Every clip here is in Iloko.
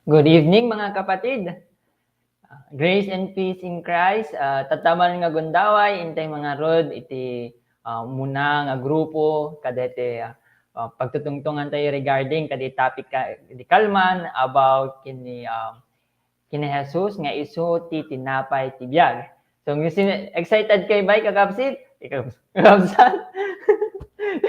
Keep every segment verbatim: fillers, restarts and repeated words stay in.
Good evening, mga kapatid. Ah, grace and peace in Christ. Ah, tatta man nga gundaway, intay mangarud iti, ah, umuna nga grupo, kadeti, ah, ah, pagtutungtungan tayo regarding kadi topic ka, di kalman about kini, ah, kini Jesus nga isu ti tinapay ti biag. So, excited kayo ba, kakabsit? Kakabsat?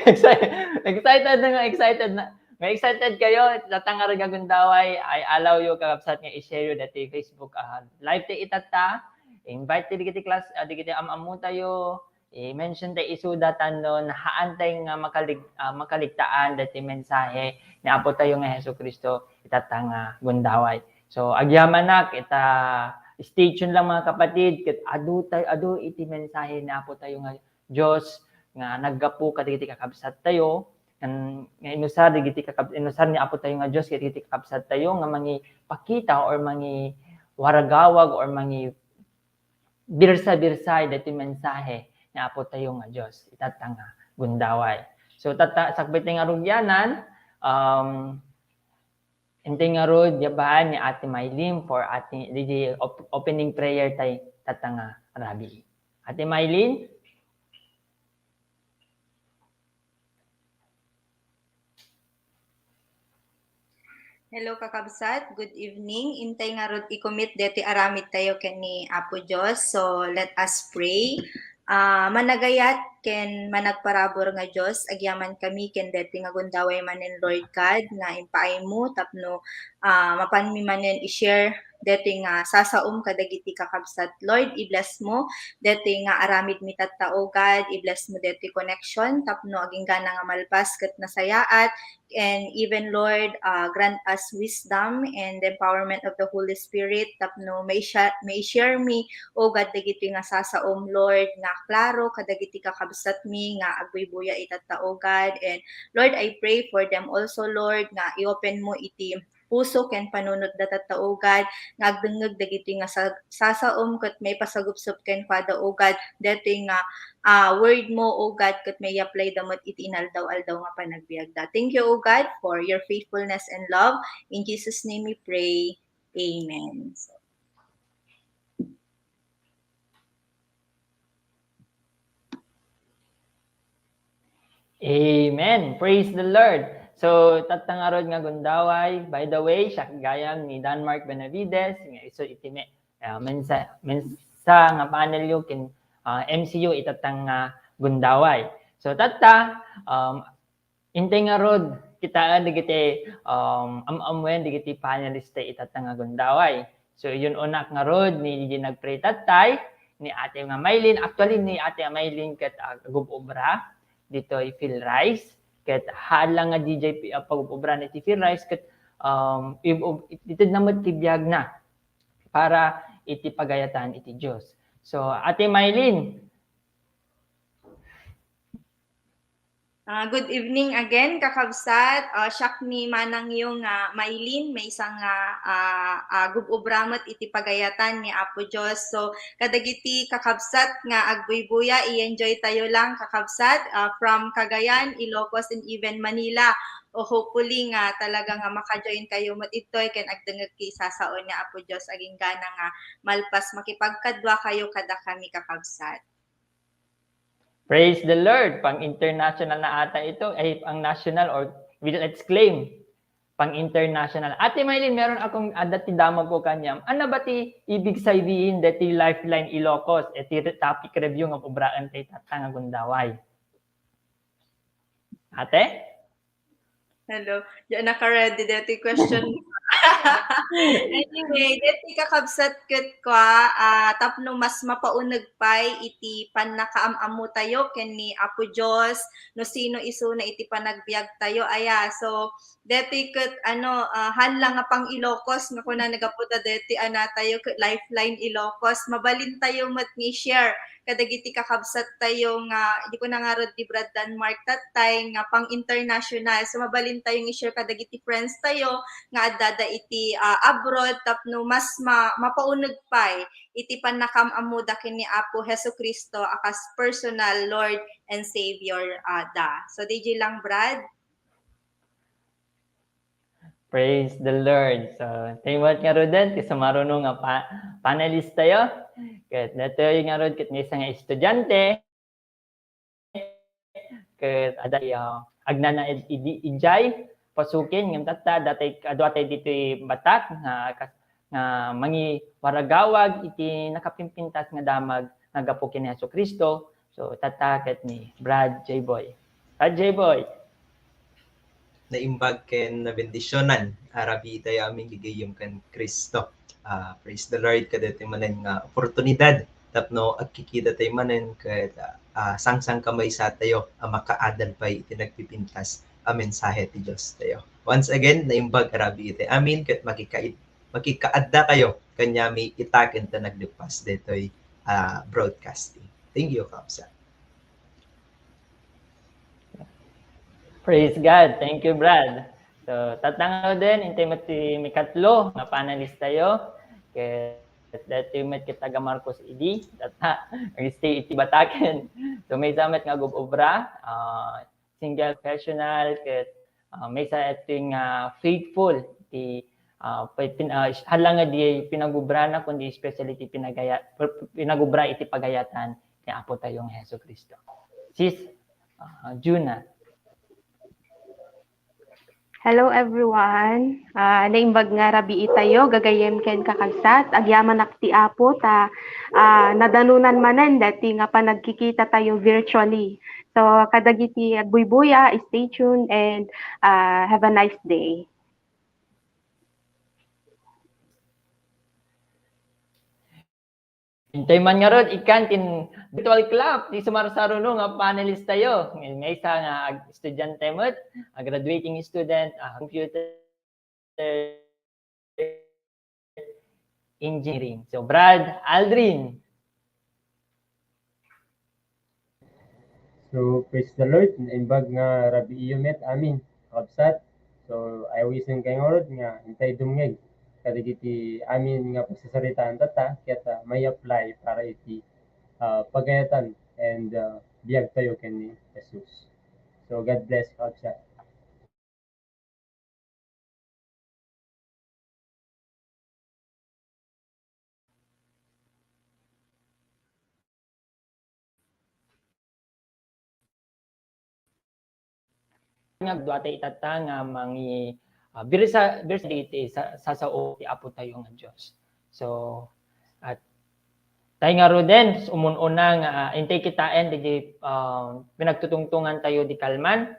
Excited, excited na nga, excited na. Nga excited kayo, tatta nga gundaway, I allow you, kakabsat, nga i-share you dati Facebook, ah, live ti itatta. Invite ti dagiti class, ah, dagiti am-ammo tayo. I-mention ti isuda tapno haantay nga makalig-, ah, makaligtaan dati mensahe ni Apo tayo nga Jesu Cristo itatta nga gundaway. So, agyamanak, ita, stay tuned lang, mga kapatid, ket adu tay-, adu iti mensahe ni Apo tayo nga Dios nga naggapu kadagiti kakabsat tayo, nga, nga inusar dagiti kakab-, inusar ni Apo tayo nga Dios kadagiti kakabsat tayo nga mangipakita or mangiwaragawag or mangi-, birsa-birsay daytoy mensahe ni Apo tayo nga Dios, itatta nga gundaway. So, tatta, sakbay ti nga rugyanan, um, intay ngarud, yaban ni Ate Mylene for ati, di, di op-, opening prayer tay tatta nga rabii. Ate Mylene? Hello, kakabsat. Good evening. Intay ngarud i-commit deti aramid tayo ken ni Apo Dios. So, let us pray. Ah, managayat ken managparabur nga Dios, agyaman kami ken deti nga gundaway manen, Lord God, nga impaaymo tapno, ah, mapanmi manen i-share deti nga sasaom kadagiti kakabsat. Lord, i-bless mo deti nga aramid mi tatta, O God, i-bless mo deti connection tapno aginggana nga malpas ket nasayaat, and even, Lord, ah, grant us wisdom and the empowerment of the Holy Spirit tapno mai-sha-, mai-share mi, O God, dagiti nga sasaom, Lord, nga klaro kadagiti kakabsat mi nga agbuybuya itatta, O God. And Lord, I pray for them also, Lord, nga i-open mo iti puso ken panunotda tatta, O God, nga agdengngeg dagiti nga sa-, sasaom ket maipasagupsop kenkuada, O God, daytoy nga, ah, word mo, O God, ket mai-apply da met iti inaldaw-aldaw nga panagbiagda. Thank you, O God, for your faithfulness and love. In Jesus' name we pray. Amen. Amen. Praise the Lord. So, tatta ngarud nga gundaway, by the way, siak gayam ni Danmar Benavides, nga isu iti me-, ah, mensa-, mensa nga panelyo ken, ah, M C U itatta nga gundaway. So, tatta, um, intay ngarud, kitaen dagiti, um, am-ammoen dagiti panelist itatta nga gundaway. So, yun, unak ngarud ni, ni nagpray tattay, ni Ate nga Mylene. Actually, ni Ate Mylene ket, ah, agub-obra ditoy PhilRise. Ket haan lang nga D J pi-, ah, pagub-obra iti PhilRise ket, um, ib-, ib-, itedna met ti biagna para iti pagayatan iti Dios. So, Ate Mylene, Ah, good evening again, kakabsat. Ah, siak ni manangyo nga Mylene, maysa nga, ah, ah, gub-obra met iti pagayatan ni Apo Dios. So, kadagiti kakabsat nga agbuybuya, i-enjoy tayo lang, kakabsat, ah, from Cagayan, Ilocos, and even Manila. O, hopefully nga talaga nga maka-join kayo met ditoy ken agdengngeg ti sasaon ni Apo Dios, aginggana nga malpas makipagkadua kayo kadakami, kakabsat. Praise the Lord! Pang-international na ata ito. Ay, pang-national or, let's claim, pang-international. Ate Mylene, meron akong adda ti damag ko kaniam. Ano ba ti ibig sabihin deti Lifeline Ilocos? Iti re-, topic review nga ubraen ti tatta nga gundaway. Ate? Hello. Diak naka-ready deti question. Anyway, deti kakabsat ket kua, ah, tapno mas mapauneg pay iti pannakaam-ammo tayo ken ni Apo Dios, no sino isuna iti panagbiag tayo, aya. So, deti ket, ano, ah, haan lang nga pang-Ilocos nga kunana gapu ta deti a natayo ket Lifeline Ilocos. Mabalin tayo met nga i-share kadagiti kakabsat tayo nga, di ko na ngarud ni Brad Danmar tattay, nga pang-international. So, mabalin tayong i-share kadagiti friends tayo nga addada iti, ah, abroad tapno mas ma-, mapauneg pay iti pannakaam-ammoda ken ni Apo Jesu-Cristo a kas personal Lord and Savior, ah, da. So, D J lang, Brad. Praise the Lord. So, thank you ngaruden, ti sumaruno nga pa-, panelist tayo. Ket datoy ngarud ket maysa nga estudiante. Ket adda, ah, agnanaed idi, idiay pasuken ngem tatta, datay, adu atay ditoy batak nga kas-, nga mangiwaragawag iti nakapimpintas nga damag nga gapu ken ni Jesu-Cristo. So, tatta ket ni Brad J-Boy. Brad J-Boy. Naimbag ken nabendisionan a rabii tayo amin gagayyem ken Cristo. Ah, praise the Lord, kadaytoy manen nga oportunidad tapno agkikita tayo manen ket, ah, sangsangkamaysa tayo a makaadal pay iti nagpipintas a mensahe ti Dios tayo. Once again, naimbag a rabii tayo amin ket makikaid-, makikaadda kayo kaniami ita ken ta nagdeppas daytoy, ah, broadcasting. Thank you, Kapsa. Praise God. Thank you, Brad. So, tatta ngaruden, intay met ti mikatlo nga panelist tayo. Ket daytoy met ket taga Marcos idi. Tatta, nag-stay iti Bataken. So, maysa met nga agub-obra, ah, single professional, ket, ah, maysa iti nga faithful ti, ah, pin-, ah, hala nga di pinagubrana, kundi especially ti pinagaya-, pinagubra iti pagayatan ni Apo tayo nga Jesu-Cristo. Sis, ah, Juna. Hello, everyone. Ah, naimbag nga rabii tayo, gagayyem ken kakabsat. Agyamanak ti Apo ta, ah, nadanunan manen daytoy nga panagkikita tayo virtually. So, kadagiti agbuybuya, stay tuned and, ah, have a nice day. Intay man ngarud, ikkan ti virtual clap ti sumarsaruno nga panelist tayo. Maysa nga ag-, estudiante met, a graduating student, a computer engineering. So, Brad Aldrin. So, praise the Lord. Naimbag nga rabiiyo met amin, kakabsat. So, I wish kayo ngarud nga intay dumngeg kadagiti amin nga pagsasaritaan tatta, ket, ah, may apply para iti, ah, pagayatan and, ah, biag tayo ken ni Jesus. So, God bless, kakabsat. Nga, dua tayo itatta nga mangi-, ah, birsa-, birsa iti sa-, sasao ti Apo tayo nga Dios. So, at tayo ngaruden, umun-una nga, ah, intay kitaen, dagiti, ah, pinagtutungtungan tayo di kalman.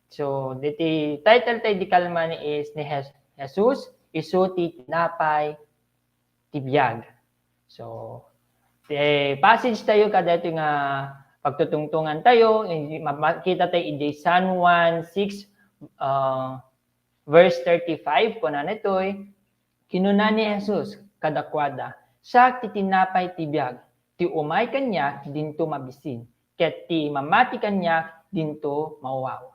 So, diti title tayo di kalman is ni Jes-, Jesus, isu ti tinapay ti biag. So, ti passage tayo kadaytoy nga pagtutungtungan tayo, eh, ma-, makita tayo iti San Juan six, ah, verse thirty-five, kunana ditoy, kinuna ni Jesus kadakuada, "Siak ti tinapay ti biag. Ti umay kaniak, dinto mabisin, ket ti mamati kaniak, dinto mawaw."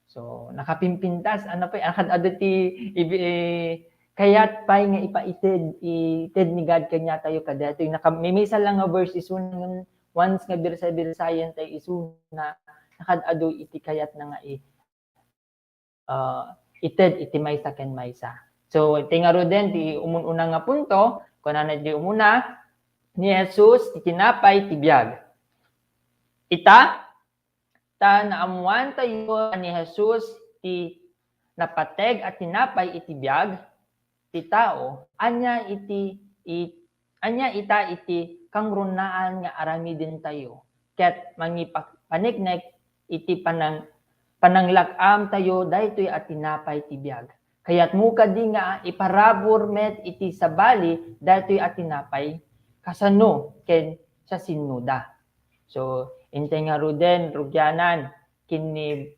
So, nakapimpintas, ano pa, nakad-adu ti ibi-, eh, kayat pay nga ipaited, ited ni God kaniatayo kadaytoy. Naka-, may, maysa lang nga verse isuna, once nga birsa-birsayan tayo isuna, nakad-adu iti kayatna nga i-, ah, ited iti maysa ken maysa. So, ti ngaruden, ti umun-una nga punto, kunana di umuna, ni Jesus, ti tinapay, ti biag. Ita, ta naammoan tayo a ni Jesus ti napateg a tinapay iti biag ti tao, ania iti, it-, ania ita iti kangrunaan nga aramiden tayo ket mangipa-, paneknek iti panang-, pananglak-am tayo daytoy a tinapay ti biag. Kayatmo kadi nga iparabur met iti sabali daytoy a tinapay? Kasano ken siasinoda? So, intay ngaruden, rugianan, ken ni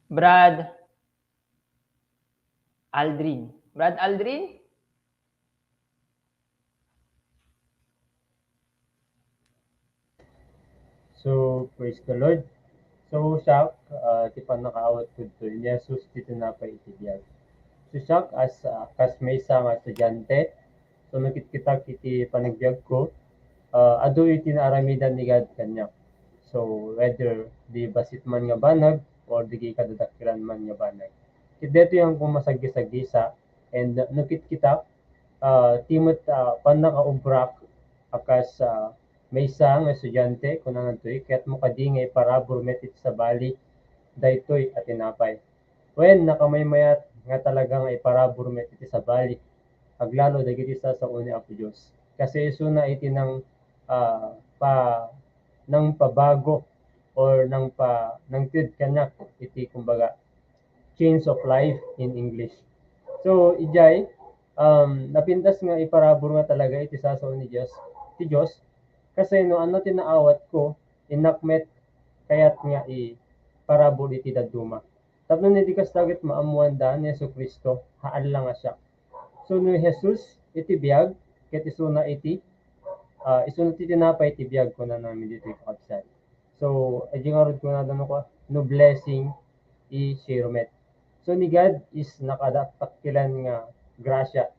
Brad Aldrin. Brad Aldrin? So, praise the Lord. So, siak, ah, ti pannakaawatko ditoy, ni Jesus ti tinapay iti biag. So, siak, as, ah, kas maysa nga estudiante, so, nakitkitak iti panagbiagko, ah, adu iti naaramidan ni God kaniak. So, whether di bassit man nga banag, or dagiti kadadakkelan man nga banag. Ket daytoy a koma saggi-saggisa, and no kitkitak, ah, ti met, ah, pannakaubrak a kas, ah, maysa nga estudiante, kunana ditoy, "Kayatmo kadi nga iparabur met iti sabali daytoy a tinapay?" Wen, nakamaymayat nga talaga nga iparabur met iti sabali, aglalo dagiti sasao ni Apo Dios. Kasi isuna iti nang, ah, pa-, nangpabago or nangpa-, nangted kaniak iti, kumbaga, change of life in English. So, idiay, um, napintas nga iparabur nga talaga iti sasao ni Dios, ti Dios, kasi no ania ti naawatko, innak met kayat nga iparabur iti dadduma. Tapno iti kasta ket maammoanda ni Jesu-Cristo, haan la nga siak. So, ni Jesus iti biag, ket isuna iti, ah, isuna ti tinapay iti biag, kunana amin ditoy, kakabsat. So, idiay ngarud kunada no kua, no blessing, i-share met. So, ni God is nakadakdakkelan nga grasya.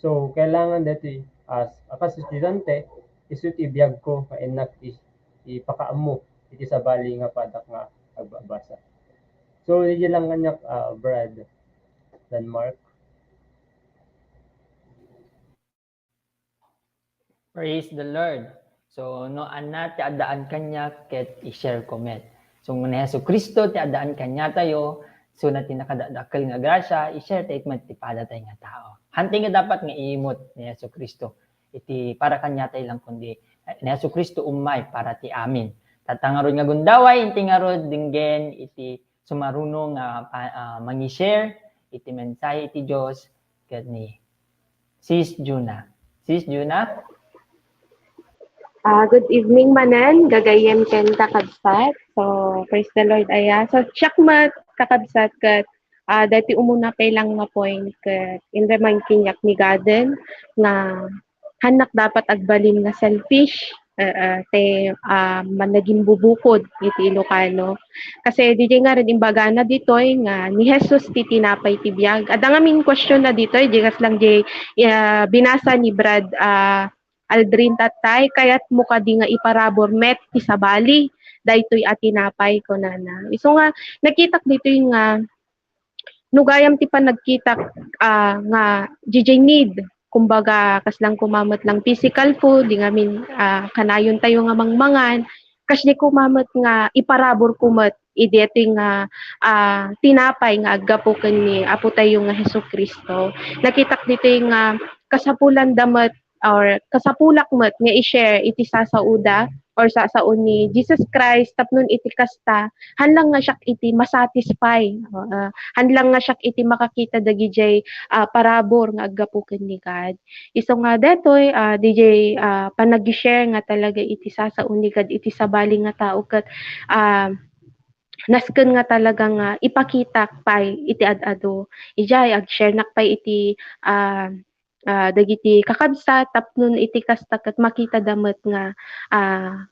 So, kailangan daytoy, as a kas estudiante, isu ti biagko nga innak i-, ipakaammo iti sabali nga padak nga agbabasa. So, idiay lang kaniak, ah, Brad Denmark. Praise the Lord. So, no ania ti addaan kaniak ket i-share ko met. So, no ni Jesu-Cristo ti addaan kaniatayo, isuna ti nakadakdakkel nga grasya, i-share tayo met ti padatayo nga tao. Haan tayo nga dapat nga iimut ni Jesu-Cristo iti para kaniatayo lang, kundi, eh, ni Jesu-Cristo umay para ti amin. Tatta ngarud nga gundaway, inti ngarud denggen iti sumaruno nga pa-, ah, mangi-share iti mensahe iti Dios ket ni Sis Juna. Sis Juna? Ah, good evening manen, gagayyem ken kakabsat. So, praise the Lord, aya. So, siak met, kakabsat, ket, ah, daytoy umuna pay lang nga point ket in-remind kaniak ni Gaden nga haannak dapat agbalin nga selfish, eh, eh, ti, ah, managimbubukod iti Ilocano. Kasi diay ngarud imbagana ditoy nga ni Jesus ti tinapay ti biag. Adda ngamin question na ditoy, diay kasla diay, ah, binasa ni Brad, ah, Aldrin tattay, "Kayatmo kadi nga iparabur met ti sabali daytoy a tinapay?" kunana. Isu nga, nakitak ditoy nga no gayam ti panagkitak, ah, nga diay need, kumbaga, kasla koma met lang physical food, diay ngamin, ah, kanayontayo nga mangmangan, kas diay koma met nga iparaburko met idi daytoy nga, ah, tinapay nga aggapu ken ni Apotayo nga Jesu-Cristo. Nakitak ditoy nga kasapulanda met or kasapulak met nga i-share iti sasaoda or sasao ni Jesus Christ tapno iti kasta, haan lang nga siak iti ma-satisfy, ah, haan lang nga siak iti makakita dagidiay, ah, parabur nga aggapu ken ni God. Isu nga daytoy, ah, diay, ah, panag-share nga talaga iti sasao ni God iti sabali nga tao ket, ah, nasken nga talaga nga ipakitak pay iti ad-adu. Idiay, ag-sharenak pay iti, ah, ah, dagiti kakabsat tapno iti kasta ket makitada met nga, ah,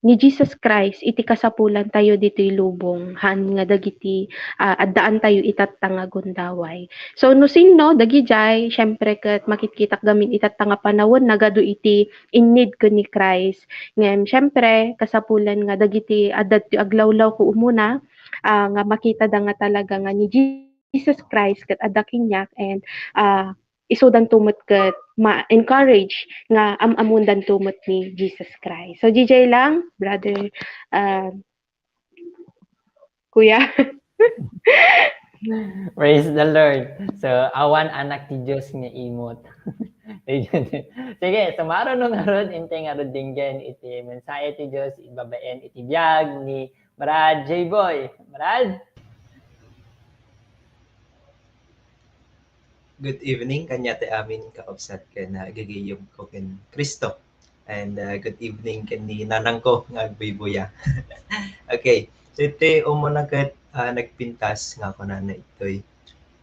ni Jesus Christ iti kasapulantayo ditoy lubong, haan nga dagiti, ah, addaantayo itatta nga gundaway. So, no sinno dagidiay, siempre ket makitkitak gamin itatta nga panawen nagadu iti in need ken ni Christ. Ngem, siempre, kasapulan nga dagiti adda ditoy aglawlaw ko umuna, ah, nga makitada nga talaga nga ni Jesus Christ ket adda kaniak and, ah, isudanto met ket ma-encourage nga am-amuendanto met ni Jesus Christ. So, diay lang, brother, ah, kuya. Praise the Lord. So, awan anak ti Dios nga imot. Sige, sumaruno ngarud, inti ngarud denggen iti mensahe ti Dios, ibabaen iti biag ni Brad J-Boy. Brad? Good evening kaniatayo amin, kakabsat, ken, ah, gagayyemko ken Cristo. And, ah, good evening ken ni nanangko nga agbuybuya. Okay. So, iti umuna ket, ah, nagpintas nga kunana itoy,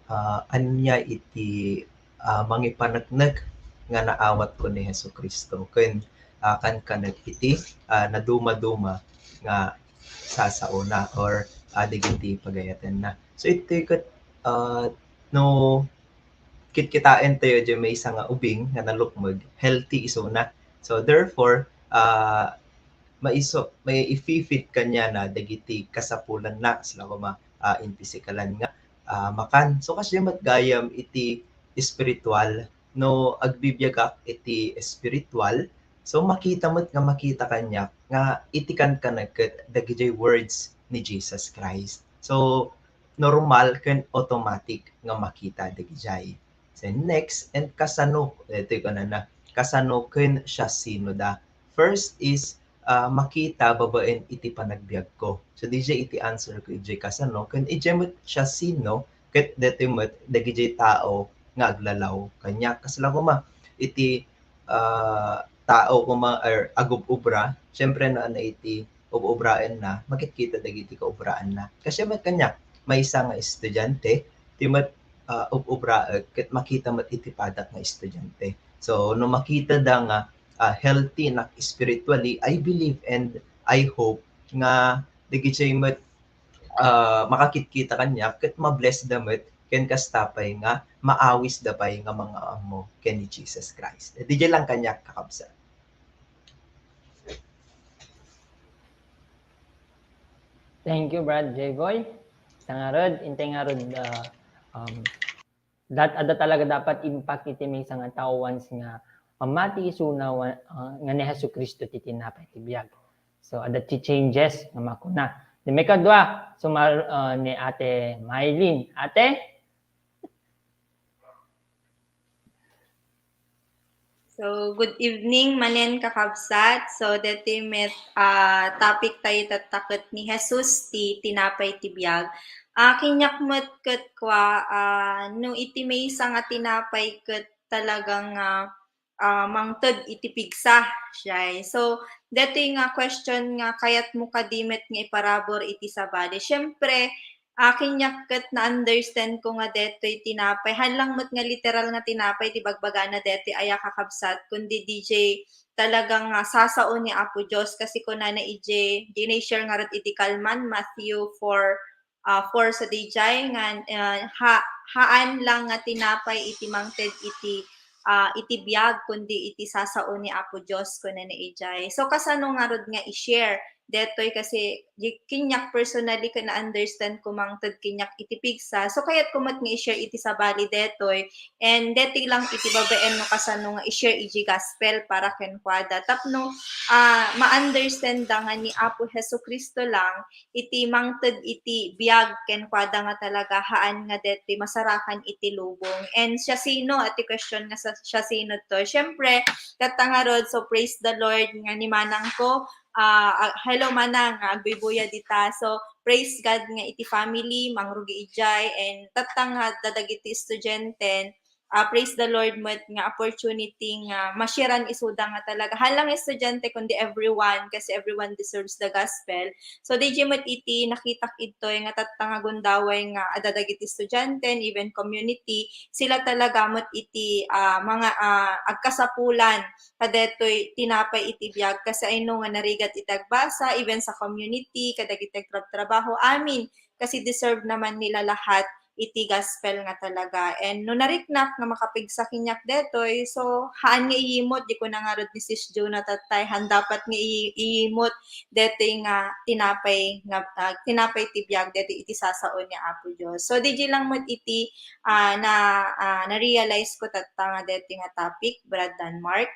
ah, ania iti, ah, mangipaneknek nga naawatko ni Jesu-Cristo ken, ah, kankanek iti, ah, nadumaduma nga sasaona or, ah, dagiti pagayatenna. So, itoy ket, ah, no kitkitaentayo diay maysa nga ubing nga nalukmeg, healthy isuna. So, therefore, ah, maiso-, maififit kaniana dagiti kasapulanna, kasla koma, ah, in pisikalan nga, ah, makan. So, kasdiay met gayam iti espiritual, no agbibiagak iti espiritual, so, makita met nga makita kaniak nga iti kankanak ket dagidiay words ni Jesus Christ. So, normal ken automatic nga makita dagidiay. So, next, and kasano, itoy kunana, kasano ken siasinoda? First is, ah, makita babaen iti panagbiagko. So, didiay iti answer ko idiay kasano, ken idiay met siasino, ket detoy met dagidiay tao nga aglalaw kaniak. Kasla koma iti, ah, tao koma or agub-ubra, siyempre, no, ania iti ub-ubraenna, makitkita dagiti kaubraanna. Kasdiay met kaniak, maysa nga estudiante, ti met, ah, ub-ubraek ket makita met iti padak nga estudiante. So, no makitada nga, ah, healthy nak spiritually, I believe and I hope nga dagidiay met, ah, makakitkita kaniak ket ma-bless da met ken kasta pay nga maawisda pay nga mangaammo ken ni Jesus Christ. Didiay lang kaniak, kakabsat. Thank you, Brad Jayboy. Sa ngarud, intay ngarud, uh, um, that, ada talaga dapat impact iti maysa nga tao once nga mamati isuna wa-, uh, nga ni Jesu Cristo ti tinapay ti biag. So, ada ti changes nga makuna. Di may kadua, sumar-, uh, ni Ate Mylene. Ate? So, good evening manen, kakabsat. So, deti met, ah, topic tayo tatta ket ni Jesus ti tinapay ti biag. Ah, kaniak met ket kua, ah, no iti maysa nga tinapay ket talagang, ah, ah, mangted iti pigsa, siya. So, detoy nga question nga kayatmo kadi met nga iparabur iti sabali. Siyempre, ah, kaniak ket na-understand ko nga detoy tinapay. Haan lang met nga literal nga tinapay ti bagbagana detoy aya, kakabsat, kundi didiay talagang, ah, sasao ni Apo Dios. Kasi kunana idiay, di na-share ngarud idi kalman, Matthew four, ah, four sadiay nga, ah, ha-, haan lang nga tinapay iti mangted iti, ah, iti biag, kundi iti sasao ni Apo Dios, kunana idiay. So, kasano ngarud nga i-share detoy? Kasi di, kaniak personally ket na-understand ko mangted kaniak iti pigsa. So, kayatko met nga i-share iti sabali detoy. And deti lang iti babaen no kasano nga i-share iti gospel para kenkuada. Tapno, ah, ma-understand da nga ni Apo Jesu-Cristo lang iti mangted iti biag kenkuada nga talaga haan nga deti masarakan iti lubong. And siasino, iti question nga sa-, siasino to? Siyempre, tatta ngarud, so praise the Lord nga ni manang ko, ah, ah, hello manang, ah, agbuybuya dita. So, praise God nga iti family, mangrugi idiay, and tatta nga dadagiti estudianten, ah, praise the Lord met nga opportunity nga ma-sharean isuda nga talaga. Haan lang estudiante, kundi everyone, kasi everyone deserves the gospel. So, didiay met iti nakitak idtoy nga tatta nga gundaway nga adda dagiti estudianten, even community, sila talaga met iti, ah, mga, ah, agkasapulan kadetoy tinapay iti biag, kasi I know nga narigat iti agbasa, even sa community, kadagiti agtrabtrabaho, amin, kasi deserve naman nila lahat iti gospel nga talaga. And no nariknak nga makapigsa kaniak detoy, so haan nga iyimot, di ko na ngarud ni Sis Jonah tattay, haan dapat nga i-, iyimot detoy nga tinapay nga, ah, tinapay ti biag detoy iti sasao ni Apo Dios. So, didiay lang met iti, ah, na, ah, na-realize ko tatta nga detoy nga topic, Brad Denmark.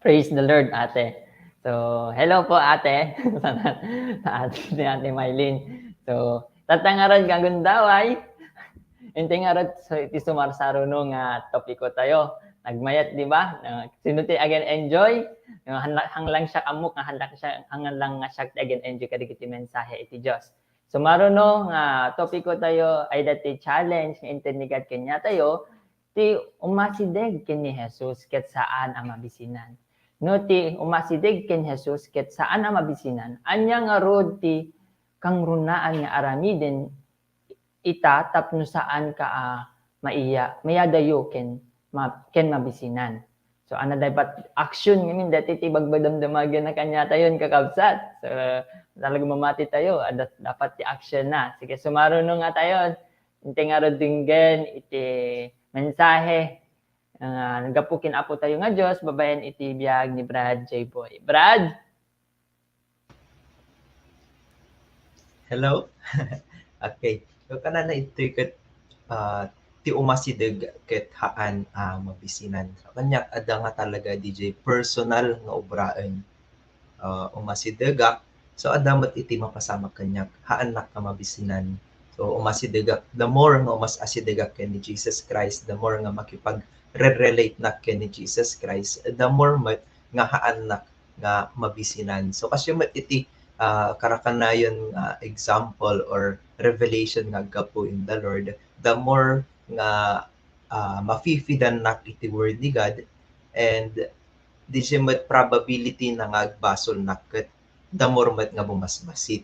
Praise the Lord, ate. So, hello po, ate. Sa ate ni Ate Mylene. So, tatta ngarud nga gundaway. Inti ngarud, so, iti sumarsaruno nga topiko tayo. Nagmayat, di ba? Ah, sino ti agen-enjoy? Nga, haan lang, haan lang siak ammok, nga haan lang siak, haan lang nga siak ti agen-enjoy kadagiti mensahe iti Dios. Sumaruno nga topiko tayo, ay dati challenge nga inted ni God kaniatayo, ti umasideg ken ni Jesus ket saan a mabisinan. No ti umasideg ken Jesus ket saan a mabisinan, ania ngarud ti kangrunaan nga aramiden ita tapno saan ka a maiya-, mayadayo ken ma-, ken mabisinan? So, ania dapat action ngamin dati ti bagbadamdamagen a kaniatayon, kakabsat? So, talaga mamati tayo, adda dapat ti action na. Sige, sumaruno nga tayo. Inti ngarud denggen iti mensahe, ah, gapu ken Apo tayo nga Dios babaen iti biag ni Brad J. Boy. Brad? Hello? Okay. So, kanana itoy ket, ah, ti umasideg ket haan a mabisinan. So, kaniak, adda nga talaga D J personal nga obraen. Ah, umasidegak. So, adda met iti mapasamak kaniak, haannak a mabisinan. So, umasidegak. The more nga umas-asidegak ken ni Jesus Christ, the more nga makipag-re-relate nak ken ni Jesus Christ, the more met nga haannak nga mabisinan. So, kasyo met iti, ah, karakanayon nga example or revelation nga aggapu in the Lord, the more nga, ah, mafifidannak iti Word ni God, and di siya met probability na nga agbasolnak ket the more met nga bumasbasit.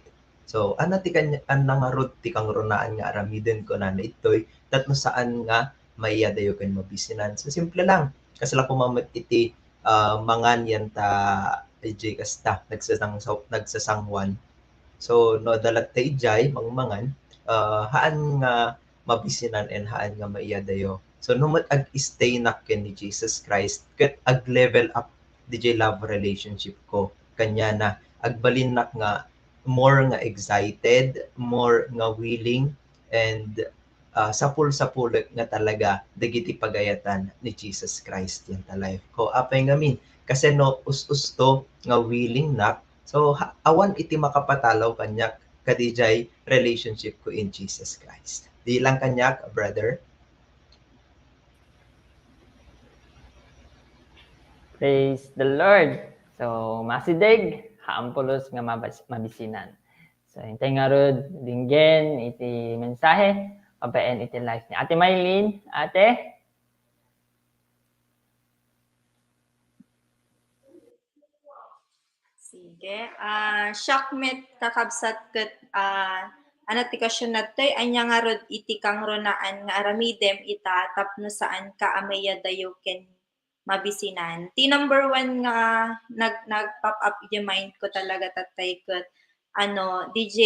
So, ania ti kanya-, ania ngarud ti kangrunaan nga aramiden kunana itoy, tapno saan nga maiyadayo ken mabisinan. So, simple lang. Kasla koma met iti, ah, mangan yan ta, D J, kasta, nagsasang-, nagsasangwan. So, no, dalat ta ijay, mangmangan, ah, haan nga mabisinan and haan nga maiyadayo. So, no met ag-stay nak ken ni Jesus Christ, ket ag-level up D J love relationship ko. Kanya na, agbalinnak nga more nga excited, more nga willing, and, ah, sapul-sapulek nga talaga dagiti pagayatan ni Jesus Christ yan ta life ko. Apay ngamin, kasi no, us-usto nga willing nak, so, ha-, awan iti makapatalaw kaniak kadijay relationship ko in Jesus Christ. Di lang kaniak, brother. Praise the Lord. So, masideg, haan pulos nga mabas-, mabisinan. So, intay ngarud dinggen iti mensahe, babaen iti life ni Ate Mylene. Ate? Sige. Ah, siak met, kakabsat, ket, ah, ania ti question nattoy, ania ngarud iti kangrunaan nga aramidem ita tapno saanka a maiyadayo ken mabisinan? Ti number one nga nag-, nag-pop up iti mind ko talaga tatay ket, ano, D J,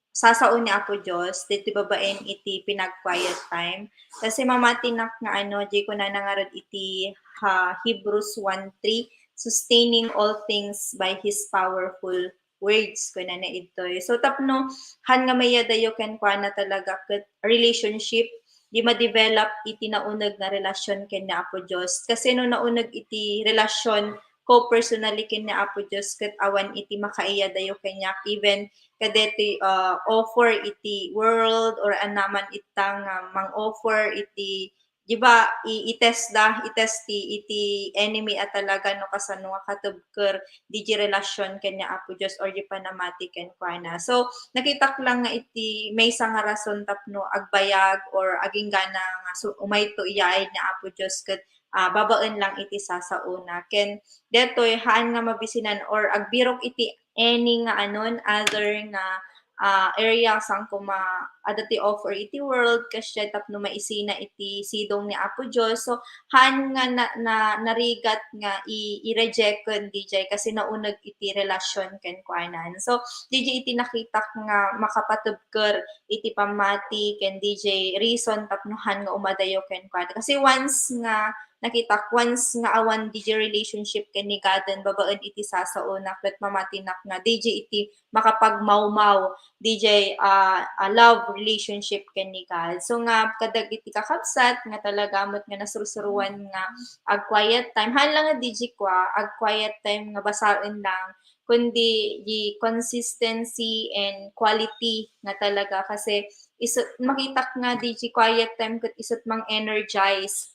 sasao ni Apo Dios ditoy babaen iti pinag-quiet time. Kasi mamatinak nga ano, di ko na nangarod iti, ha, Hebrews one three, "Sustaining all things by His powerful words," ko na na idtoy. So, tapno, han nga mayadayo kenkuana talaga ket relationship, di ma-develop iti nauneg nga relasyon ken ni Apo Dios. Kasi no nauneg iti relasyon ko personally ken ni Apo Dios ket awan iti makaiyadayo kaniak, even kadeti, ah, offer iti world or ania man ita nga mang-offer iti, di ba, i-, i-test da, i-test ti, iti enemy a talaga no kasano nga katebker di, di relasyon ken ni Apo Dios or di panamati kenkuana. So, nakitak lang nga iti maysa nga rason tapno agbayag or aginggana nga su-, umayto iyaay ni Apo Dios ket, ah, babaen lang iti sasaona. Ken detoy, haan nga mabisinan or agbirok iti any nga anon, other nga, ah, area saan koma adda ti offer iti world, kasdiay tapno maisina iti sidong ni Apo Dios. So, haan nga na, na, narigat nga i-, i-reject ken di jay kasi nauneg iti relasyon kenkuanan. So, di jay iti nakitak nga makapatebker iti pammati ken di jay reason tapno haan nga umadayo kenkuana. Kasi once nga nakitak, once nga awan di jay relationship ken ni Godden babaen iti sasaona, ket mamatinak nga di jay iti makapagmawmaw di jay, ah, ah, love relationship ken ni God. So nga kadagiti kakabsat nga talaga met nga nasursuruan nga ag-quiet time, haan lang nga di jay kua, ag-quiet time nga basaen lang, kundi di consistency and quality nga talaga kasi isu-, makitak nga di jay quiet time ket isu't mang-energize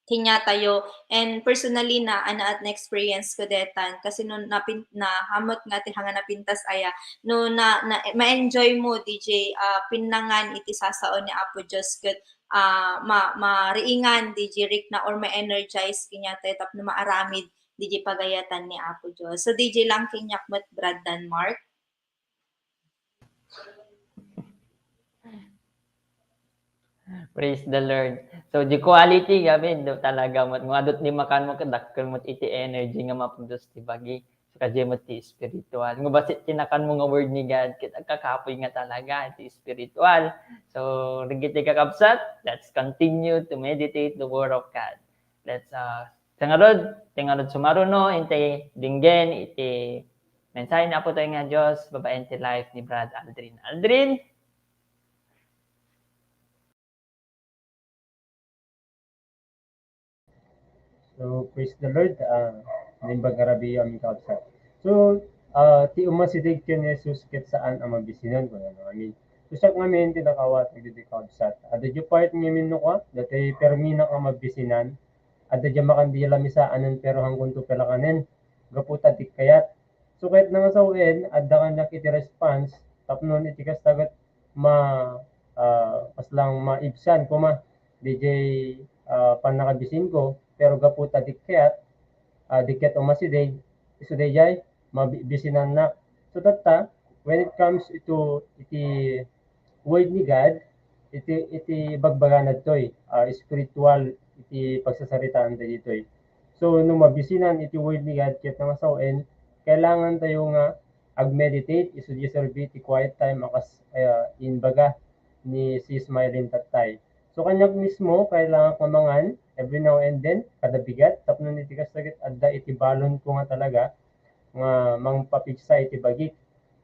kaniatayo. And personally na, anaat na experience ko detan. Kasi no napin-, na, hamot nga ti hanga napintas aya, no na, na, ma-enjoy mo, di jay, ah, pinnangan iti sasao ni Apo Dios ket, ah, ma-, mariingan, di jay rikna or ma-energize kaniatayo tapno maaramid di jay pagayatan ni Apo Dios. So, di jay lang kaniak met, Brad Denmark. Praise the Lord. So, di quality, gamin, do, talaga, mat-, mo adot di makan mo, kadakkel mo iti energy nga mapagdos ti bagi. Kadi met ti spiritual. Nga bassit ti nakanmo nga word ni God, ket agkakapuy nga talaga ti spiritual. So, dagiti kakabsat, let's continue to meditate the word of God. Let's, uh, tingarod, tingarod sumaruno, intay dinggen, iti mensahe ni Apo tayo nga Diyos, babaen ti life ni Brad Aldrin. Aldrin? So, praise the Lord. Ah, naimbag nga rabii, amin kakabsat. So, ah, ti umasideg ken Jesus ket saan a mabisinan, kunana ngamin. So, siak ngamin ti nakaawat dagiti kakabsat. Adda diay part ngamin no kua, datoy permi nga mabisinan. Adda diay makan diay lamesa, anan pero hangkonto palakanen. Gapu ta di kayat. So, kayatna nga sao-en, adda kaniak iti response, tapno iti kasta ket ma-, ah, kasla maibsan koma, diay, ah, pannakabisinko, pero gapu ta di kayat, ah, di kayat umasideg, isu daydiay, mabi-, bisinannak. So, tatta, when it comes to iti word ni God, iti, iti bagbagana ditoy, ah, spiritual iti pagsasaritaan dagitoy. So, no mabisinan iti word ni God, ket nga sao-en, kailangan tayo nga ag-meditate, isu diay serbi ti quiet time, a kas, ah, imbaga ni Sis Mylene tattay. So, kaniak mismo, kailangan ko mangan every now and then, kada bigat, tapno iti kasta ket adda iti balonko nga talaga, nga mangpapigsa iti bagik.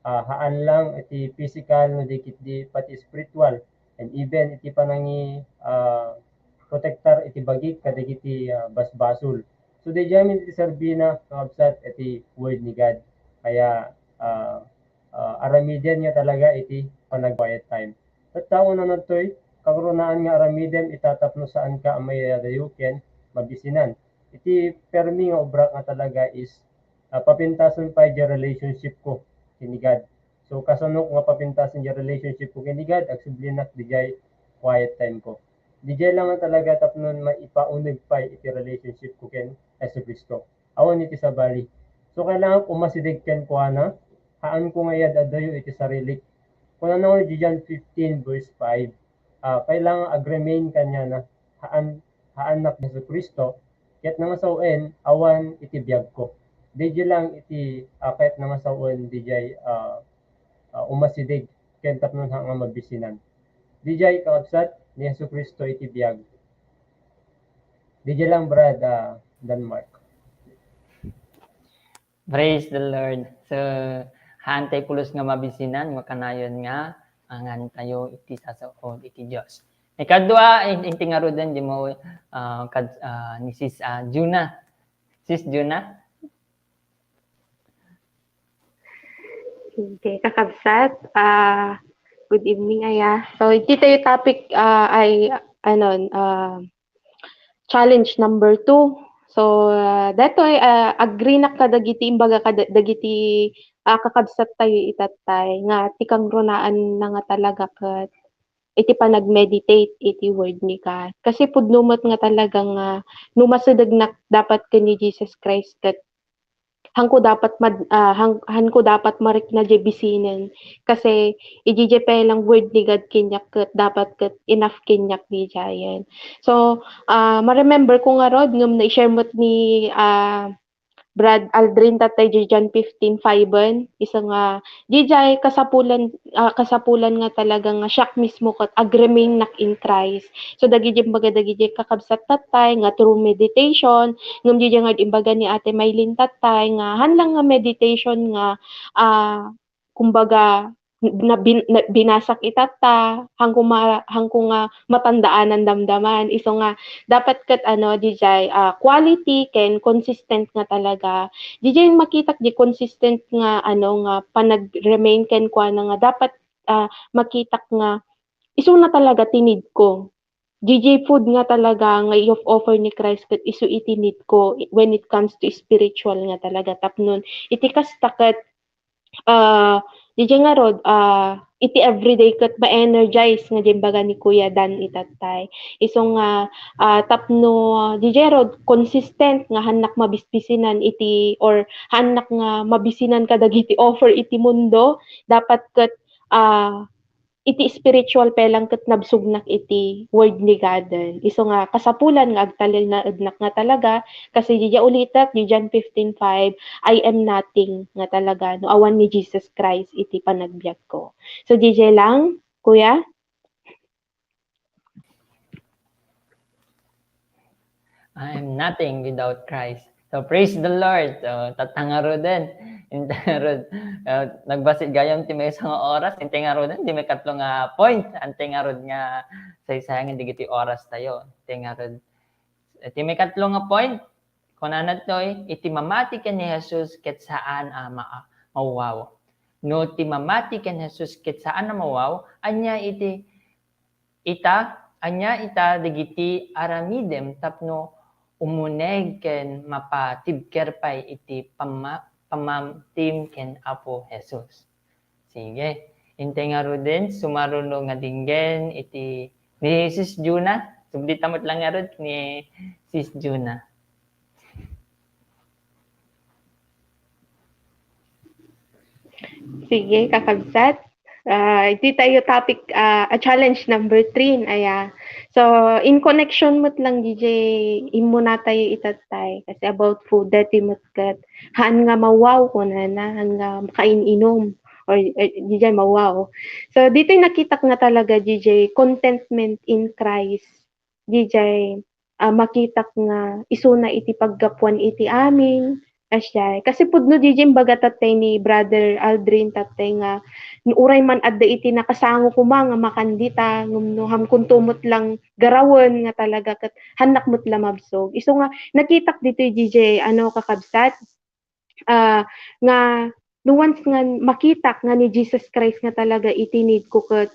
Ah, haan lang iti physical, no di ket di pati spiritual, and even iti panangi-, ah, protektar iti bagik kadagiti, ah, basbasol. So, daydiay amin iti serbina, kakabsat, iti word ni God. Kaya, ah, ah, aramiden nga talaga iti panag-quiet time. Tatta, unana ditoy, kagrunaan nga aramidem ita tapno saanka a maiyadayo ken mabisinan. Iti permi nga obrak nga talaga is, ah, papintasen pay diay relationship ko ken ni God. So, kasano nga papintasen diay relationship ko ken ni God? Agsublinak diay quiet time ko. Diay lang nga talaga tapno maipauneg pay iti relationship ko ken Jesu-Cristo. Awan iti sabali. So, kailangan umasideg kenkuana, haanko nga iyad-adayo iti sarilik. Kunana nga iti John fifteen verse five, ah, kailangan ag-remain kaniana, haan, haannak Jesu-Cristo, ket nga sao-en, awan iti biagko. Diay lang iti, ah, ket nga sao-en, diay, ah, ah, umasideg, ken tapno haan nga mabisinan. Diay, kakabsat, ni Jesu-Cristo iti biag. Diay lang, Brad, ah, Denmark. Praise the Lord. So, haan tay pulos nga mabisinan, makanayon nga angan tayo iti sasaod iti Dios. Ikadua, in-, inti ngaruden, di mo, ah, kad-, ah, ni Sis, ah, Juna. Sis Juna? Okay, kakabsat. Ah, good evening, aya. So, iti tayo topic, ah, ay, ano, ah, challenge number two. So, ah, detoy, ah, agree nak kadagiti, imbaga kada-, dagiti, ah, kakabsat tayo itattay, nga ti kangrunaanna nga talaga ket iti panag-meditate iti word ni God. Kasi pudno met nga talaga nga no masidegnak dapat ken ni Jesus Christ ket haanko dapat mad-, ah, haan-, haanko dapat marikna diay bisinen. Kasi idiay pay lang word ni God kaniak ket dapat ket enough kaniak diayen. So, ah, ma-remember ko ngarud ngem na-share met ni, ah, Brad Aldrin tattay diay John fifteen five-en, isu nga, diay kasapulan, ah, kasapulan nga talaga nga siak mismo ket ag-remain nak in Christ. So, dagiti imbaga dagiti kakabsat tattay nga through meditation, ngem diay nga imbaga ni Ate Mylene tattay nga haan lang nga meditation nga, ah, kumbaga, na bin-, na binasak itatta, haanko ma-, haanko nga matandaanan damdaman. Isu nga, dapat ket, ano, diay, ah, quality ken consistent nga talaga. Diay makitak diay consistent nga, ano, nga panag-remain kenkuana nga dapat, ah, makitak nga isuna talaga ti need ko. Diay food nga talaga nga i-offer ni Christ ket isu iti need ko when it comes to spiritual nga talaga tapnon iti kasta ket, ah, diay ngarud, ah, iti everyday ket ma-energize nga diay imbaga ni Kuya Dan itattay. Isu nga, ah, tapno diay rud consistent nga haannak mabisbisinan iti or haannak nga mabisinan kadagiti offer iti mundo, dapat ket, ah, iti spiritual pay lang ket nabsognak iti word ni God. Isu nga kasapulan nga agtalinaednak nga talaga, kasi diay ulitek, diay John fifteen five, "I am nothing," nga talaga, no awan ni Jesus Christ iti panagbiagko. So, diay lang, kuya? "I am nothing without Christ." So, praise the Lord. So, tatta ngaruden. Intay ngarud, ah, nagbassit gayam ti maysa nga oras. Intay ngaruden, ti maikatlo nga point. Intay ngarud nga saysayangen dagiti oras tayo. Intay ngarud, eh, ti maikatlo nga point, kunana toy, iti mamati ken ni Jesus ket saan a ma-, mawaw. No ti mamati ken Jesus ket saan a mawaw, ania iti Ita, ania ita dagiti aramidem tapno umuneg ken mapatibker pay iti pamma-, pammatim ken Apo Jesus? Sige, intay ngaruden, sumaruno nga dinggen iti ni Sis Juna. Subli ta met lang ngarud ni Sis Juna. Sige, kakabsat. Ah, iti tayo topic, ah, a challenge number three, aya. So, in connection met lang diay immuna tayo itattay, kasi about food, dati met ket, haan nga mawaw, kunana, haan nga makain-inom, or, eh, diay mawaw. So, ditoy nakitak nga talaga diay contentment in Christ. Diay, ah, makitak nga isuna iti paggapuan iti amin, kasdiay. Kasi pudno diay imbaga tattay ni Brother Aldrin tattay nga, uray man adda iti nakasango koma nga makan dita, ngem no hamkunto met lang garawen nga talaga ket hannak met la mabsog. Isu nga nakitak ditoy diay, ano, kakabsat, ah, nga no once nga makitak nga ni Jesus Christ nga talaga iti need ko ket,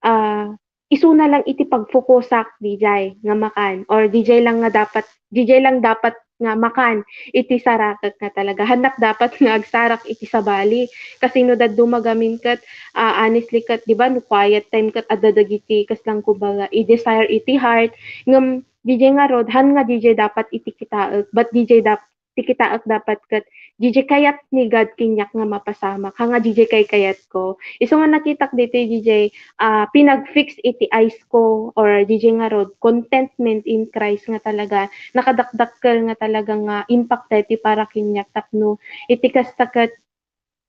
ah, isuna lang iti pagfokusak diay nga makan, or diay lang nga dapat, diay lang dapat nga makan iti sarakek nga talaga. Hannak dapat nga agsarak iti sabali. Kasi no dadduma gamin ket, ah, honestly ket, di ba, no quiet time ket adda dagiti kaslang kumbaga i-desire iti heart, ngem diay ngarud, haan nga diay dapat iti kitaek, but diay dap-, ti kitaek dapat ket diay kayat ni God kaniak nga mapasamak, haan nga diay kaykayatko. Isu nga nakitak ditoy diay, ah, pinag-fix iti eyes ko, or diay ngarud, contentment in Christ nga talaga, nakadakdakkel nga talaga nga impact daytoy para kaniak tapno iti kasta ket,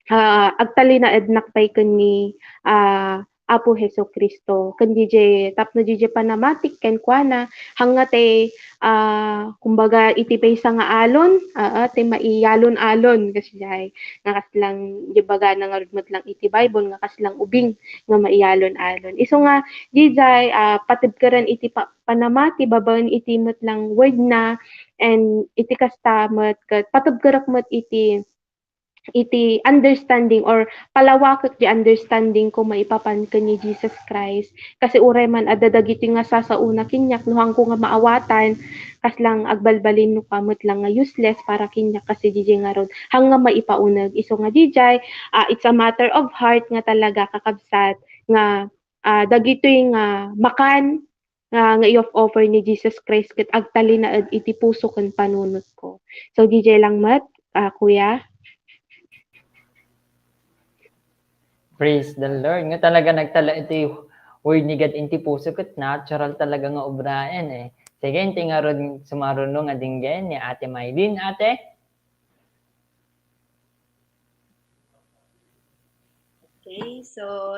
ah, agtalinaednak pay ken ni, ah, Apo Jesu-Cristo. Ken diay, tapno diay panamatik kenkuana, haan nga ti, ah, kumbaga, iti maysa nga alon, aa, ti maiyalon-alon, kasdiay, nga kaslang, di bagana ngarud met lang iti Bible, nga kaslang ubing nga maiyalon-alon. Isu nga, diay, ah, patibkeren iti pa-, panamati babaen iti met lang word na, and iti kasta met, ket patibkerek met iti iti understanding or palawakek ti understanding ko maipapan ken ni Jesus Christ. Kasi uray man adda dagiti nga sasaona kaniak, no haanko nga maawatan, kaslang agbalbalin no ka met lang nga useless para kaniak kasi diay ngarud, haan nga maipauneg. Isu nga diay, ah, it's a matter of heart nga talaga, kakabsat, nga, ah, dagitoy nga makan, nga, nga i-offer ni Jesus Christ ket agtalinaed iti puso ken panunotko. So, diay lang met, ah, kuya? Praise the Lord. Nga talaga nagtala iti word ni God iti puso ket natural talaga nga obraen, eh. Sige, intay ngarud sumaruno nga dinggen ni Ate Mylene. Ate? Okay, so,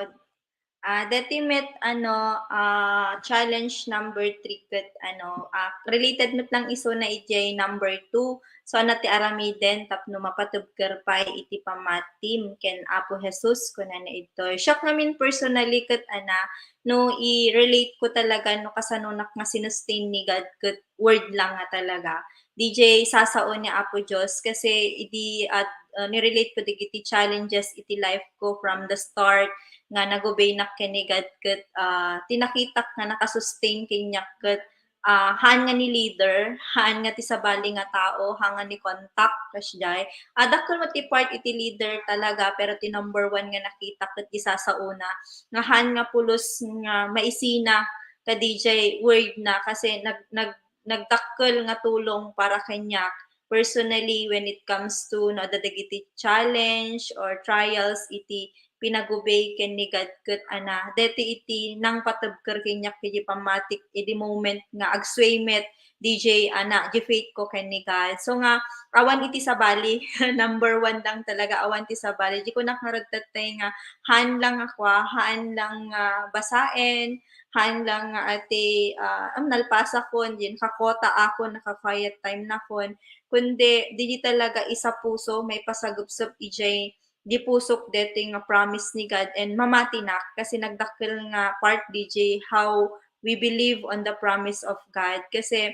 ah, dati met, ano, ah, challenge number three ket, ano, ah, related met lang isuna idiay number two. So, ania ti aramiden tapno mapatibker pay iti pammatim ken Apo Jesus, kunana idtoy. Siak ngamin personally ket, ana, no i-relate ko talaga no kasanonak nga sinustain ni God ket word lang nga talaga. Diay sasao ni Apo Dios kasi idi at, ah, ni-relate ko dagiti challenges iti life ko from the start nga nag-obeynak ken ni God ket, ah, ti nakitak nga nakasustain kaniak ket, ah, haan nga ni leader, haan nga ti sabali nga tao, haan nga ni contact, kasdiay. Ah, dakkel met ti part iti leader talaga, pero ti number one nga nakitak ket ti sasaona nga haan nga pulos nga maisina kadiay word na kasi nag-, nag-, nagdakkel nga tulong para kaniak personally when it comes to no adda dagiti challenge or trials iti pinagubay ken ni God ket ana, daytoy iti nangpatebker kaniak iti pammatik idi moment nga agsway met D J, ana, di faith ko ken ni God. So nga, awan iti sabali, number one lang talaga, awan ti sabali. Di ko ngarud tattay nga, haan lang ako, ah, haan lang nga basaen, haan lang nga ati, ah, am, nalpasakon, din kakota akon, naka-quiet time nakon. Kundi, di, di talaga isa puso, maipasagupsup ijay di pusok detoy nga promise ni God and mamatinak kasi nagdakkel nga part D J how we believe on the promise of God. Kasi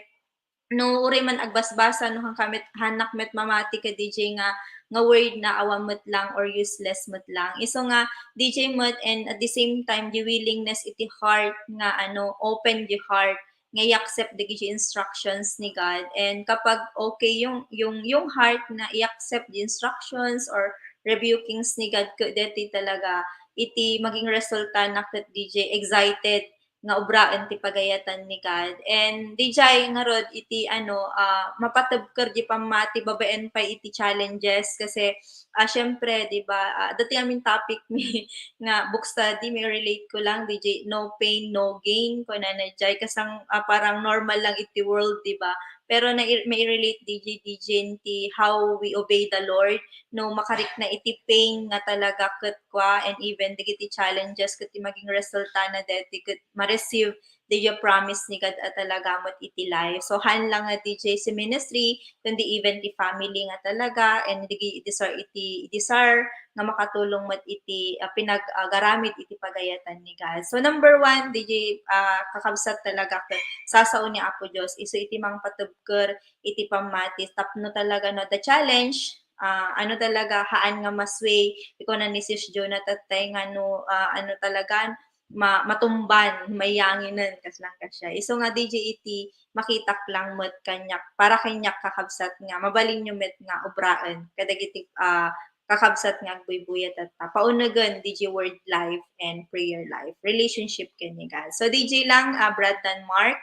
no uray man agbasbasa no hankamet hanak met mamati ka D J nga nga word na awan met lang or useless met lang. Isu nga D J met and at the same time the willingness iti heart nga ano open the heart nga i-accept dagiti instructions ni God. And kapag okay yung, yung, yung heart nga i-accept the instructions or rebukings ni God, ket deti talaga iti maging resulta na ket D J excited nga obraen ti pagayatan ni God. And D J ngarud iti ano, ah, mapatebker di pammati babaen pay iti challenges kasi, ah, syempre, di ba, ah, dati amin topic mi nga book study, mairelate ko lang, D J, "No pain, no gain," kunana jay, kasang, ah, parang normal lang iti world, di ba? Pero nai-, mairelate, D J, D J, ti how we obey the Lord, no, makarikna iti pain nga talaga ket kua, and even dagiti challenges ket ti maging resulta na deti ket ma-receive dagiti promise ni God a talaga met iti life. So, haan lang nga D J si ministry, kundi even ti family nga talaga, and digi-, desire iti, desire nga makatulong met iti, ah, pinag-, ah, garamid iti pagayatan ni God. So, number one, D J, ah, kakabsat talaga ket sasao ni Apo Dios, isu iti mangpatebker iti pammati tapno talaga no, the challenge, ah, ano talaga, haan nga masway, ikuna ni Sis Jonah tattay nga no, ah, ano talaga, ma-, matumban, mayanginen, kaslang kasya. Isu nga D J iti makitak lang met kaniak, para kaniak kakabsat nga mabalinyo met nga obraen kadagiti, ah, kakabsat nga agbuybuya tatta. Paunegen D J word life and prayer life, relationship ken ni God. So D J lang, ah, Brad Denmark.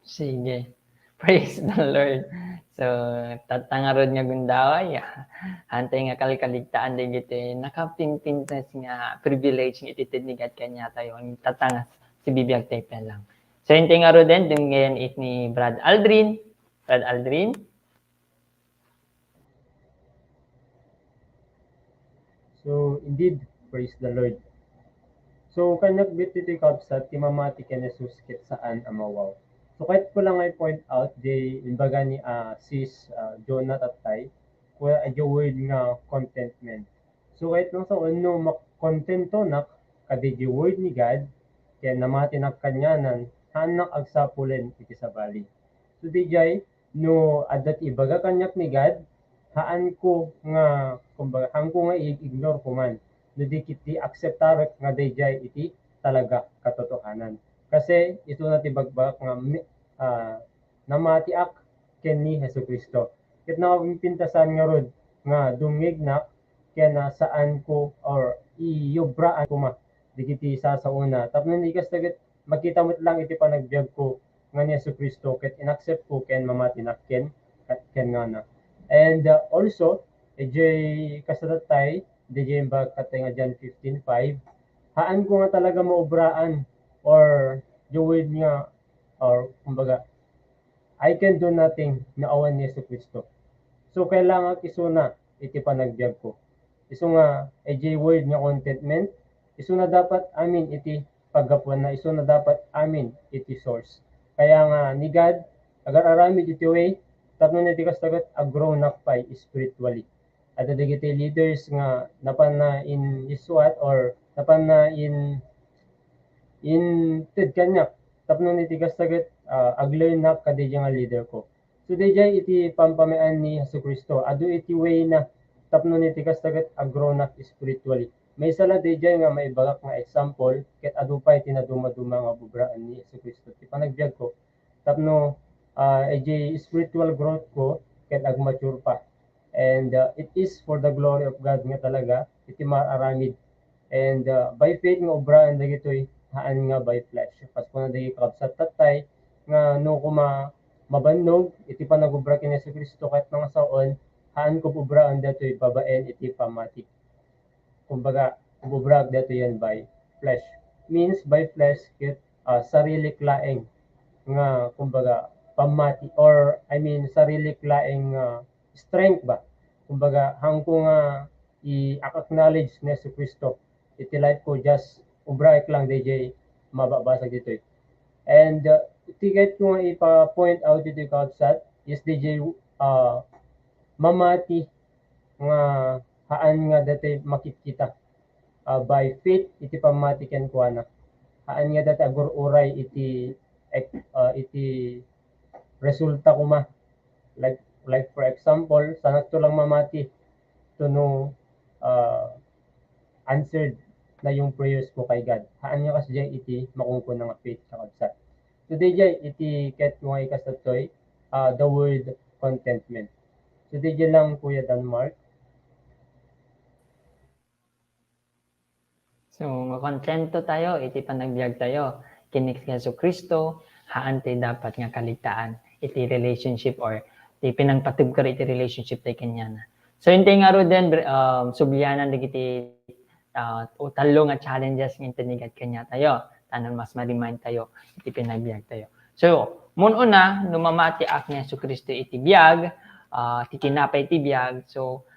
Sige. Praise the Lord. So, tatta ngarud nga gundaway, ah, haantay nga kalkaligtaan dagiti nakapimpintas nga privilege nga iti ted ni God kaniatayo. Tatta nga sibibiag tayo lang. So, intay ngaruden, dunggen it ni Brad Aldrin. Brad Aldrin? So, indeed, praise the Lord. So, kaniak ditoy ti kabsat, ti mamati ken Jesus ket saan a mawaw. So, kayatko lang nga i-point out, di imbaga ni, ah, Sis, ah, Jonah tattay, kua, ah, di word nga contentment. So, kayat lang sa no, makontentonak, kadi di word ni God, ken namatinak kanianan, haannak agsapulen iti sabali. So, di jay, no adda ti ibaga kaniak ni God, haanko nga, kumbaga, haanko nga i-ignore ko man. No di ket ti akseptarek nga dayjay iti talaga katotohanan. Kasi isuna ti bagbagak nga mi-, ah, namatiak ken ni Jesu-Cristo. Ket napimpintasan ngarud nga dumngegnak ken, ah, saanko or iyobraan koma dagiti sasaona. Tapno ni kasta ket makita met lang iti panagbiagko nga ni Jesu-Cristo ket in-accept ko ken mamatinak ken, ken ngana. And, uh, also, idiay kasatattay, idiay imbag katay nga John fifteen five, haanko nga talaga maobraan or the word nga, or kumbaga, I can do nothing no awan ni Jesu-Cristo. So, kailangan isuna iti panagbiagko. Isu nga, idiay word nga contentment, isuna dapat amin iti paggapuanna, isuna dapat amin iti source. Kaya nga, ni God, agar-aramid iti way, tapno iti kasta ket, ag-grow nak pay spiritually. Adda dagiti leaders nga napanna in isuat or napanna in, inted kaniak. Tapno iti kasta ket, ah, ag-learn nak kadi nga leader ko. So, dayjay iti pampamay-an ni Jesu-Cristo. Adu iti way na tapno iti kasta ket ag-grow nak spiritually. Maysa la dayjay nga maibagak nga example, ket adu pay ti nadumaduma nga obraan ni Jesu-Cristo ti panagbiagko. Tapno, ah, idiay spiritual growth ko, ket ag-mature pa. And, ah, it is for the glory of God nga talaga, iti maaramid. And, ah, by faith nga obraan dagitoy, haan nga by flesh. Kas kuna dagiti kakabsat tattay, nga no koma mabannog iti panagobra ken Jesu-Cristo ket nangasaon, haan ko ubraen datoy babaen iti pammati. Kumbaga, ubraak datoy yan by flesh. Means by flesh, ket, ah, sarilik laeng nga, kumbaga, pammati, or, I mean, sarilik laeng nga strength ba? Kumbaga, haanko nga i-acknowledge ni Jesu Cristo iti life ko, just ubraek lang, D J, mababasa ditoy. And, uh, iti ket ko nga ipa-point out ditoy, kabsat, is D J, uh, mamati nga haan nga datoy makitkita, uh, by faith iti pammati kenkuana. Haan nga datoy agur-uray iti, uh, iti resulta koma. Like, like for example, saanakto lang mamati to know, uh, answered na yung prayers ko kay God. Haan nga kasdiay iti makunkuna nga faith, kakabsat. So, D J, iti ket ko nga ikastatoy, uh, the word contentment. So, D J lang, Kuya Denmark. So, makontento tayo iti panagbiag tayo ken ni Jesu Cristo, haan tay dapat nga kaligtaan iti relationship or ti pinangpatibker iti relationship tay kaniana. So, intay ngaruden, um, sublianan dagiti, uh, o tallo nga challenges nga inted ni God kaniatayo, tapno mas ma-remind tayo iti pinagbiag tayo. So, mun-una, no mamatiak ni Jesu Cristo iti biag, uh, ti tinapay ti biag, so,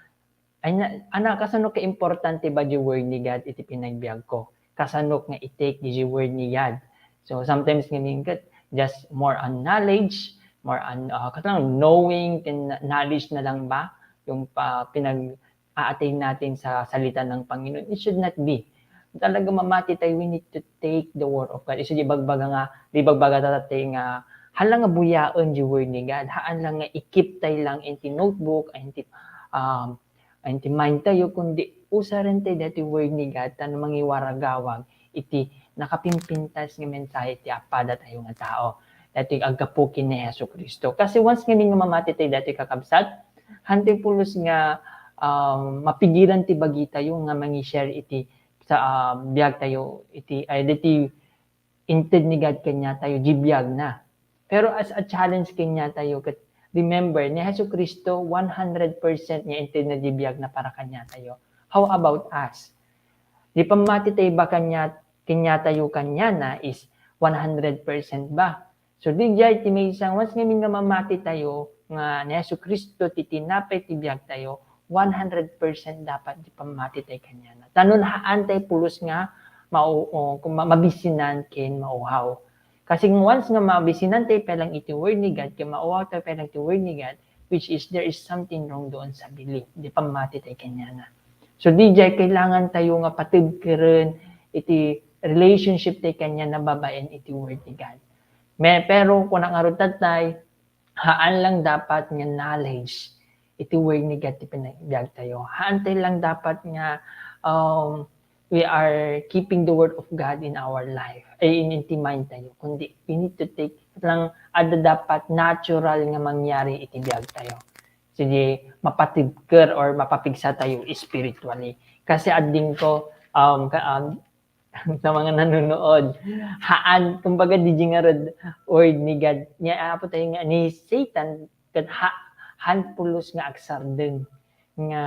ay na, ana, kasano ka importante ba di word ni God iti pinagbiag ko? Kasano nga i-take di word ni God? So, sometimes nga mingkat, just more on knowledge, more on, uh, kasano, knowing, tin-, knowledge na lang ba yung pa, pinag-a-attain natin sa salita ng Panginoon? It should not be. Talaga mamati tayo, we need to take the word of God. Isu di bagbaga nga, di bagbaga tatatay nga, hala nga buyaen di word ni God. Haan lang nga i-keep tayo lang in the notebook, in the, um, in the mind tayo, kundi usaren tayo dati word ni God, tapno mangiwaragawag iti nakapimpintas nga mensahe ti apada tayo nga tao. Dati aggapu ken ni Jesu Cristo. Kasi once nga mamati tayo dati, kakabsat, hantay pulos nga, um, mapigilan ti bagi tayo nga mangi-share iti sa, ah, biag tayo iti, ay, diti inted ni God kaniatayo, di biag na. Pero as a challenge kaniatayo, ket remember, ni Jesu Cristo, one hundred percent nga inted na di biag na para kaniatayo. How about us? Di pammati tayo ba kanya, kaniatayo kaniana is one hundred percent ba? So, di jay ti maysa, once nga mamati tayo nga ni Jesu Cristo ti tinapay ti biag tayo, one hundred percent dapat di pammati tayo kaniana. Tapno haan tayo pulos nga mao-, o, kung ma-, mabisinan ken mauhaw. Kasi once nga mabisinan tayo pa lang iti word ni God, ken mauhaw tayo pa lang iti word ni God, which is there is something wrong doon sa belief. Di pammati tayo kaniana. So, di jay kailangan tayo nga patibkeren iti relationship tayo kaniana babaen iti word ni God. Me-, pero kuna ngarud tattay, haan lang dapat nga knowledge iti word ni God ti pinabiag tayo. Haan tayo lang dapat nga, um, we are keeping the word of God in our life, ay, in, in ti mind tayo, kundi we need to take lang, adda dapat natural nga mangyari iti biag tayo. Sige, mapatibker or mapapigsa tayo spiritually. Kasi ading ko, um, ka-, um, sa mga nanonood, haan, kumbaga, di jay ngarud word ni God. Nia, apo tayo nga, ni Satan, ket ha-, haan pulos nga agsardeng nga